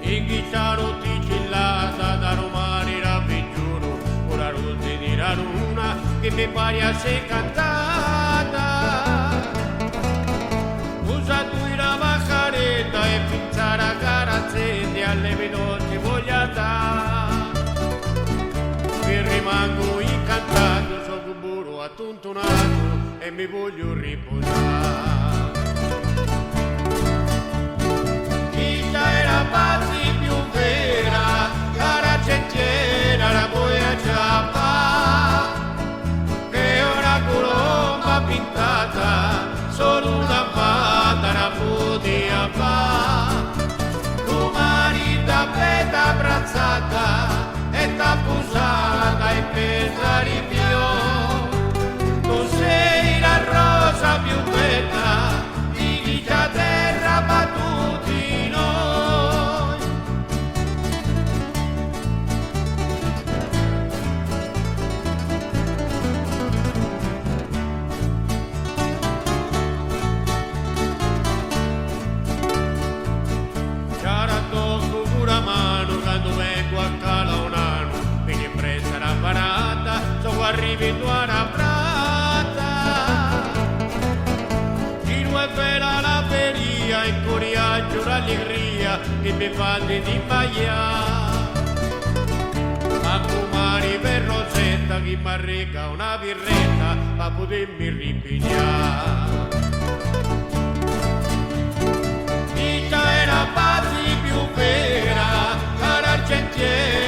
Inghicciaru ticillata da lu mari ravviggiuru, cu la luci di la luna chi mi pari assai cantata. Usatu la bajareta e pinzara carazzetta alle veloci vogliata. Mi rimango incantato, so burro attuntunato e mi voglio riposare. Chista è la pace più vera, cara gentiera, la voglio ciappa, che una colomba pintata, solo una fata la potia fa. Tu marita bella abbracciata e t'ha posata e pensa di più. Tu sei la rosa più bella di questa terra battuti noi. C'era tocco con la mano quando vengo a Calaonano, mi ripresa la parata, so arrivi tu alla prata. Chi non è vera la feria e coraggio l'allegria che mi fa di sbagliare. A fumare per rosetta chi m'arreca una birretta pa potermi ripigliare. Vita è la pace più vera, cara argentiera.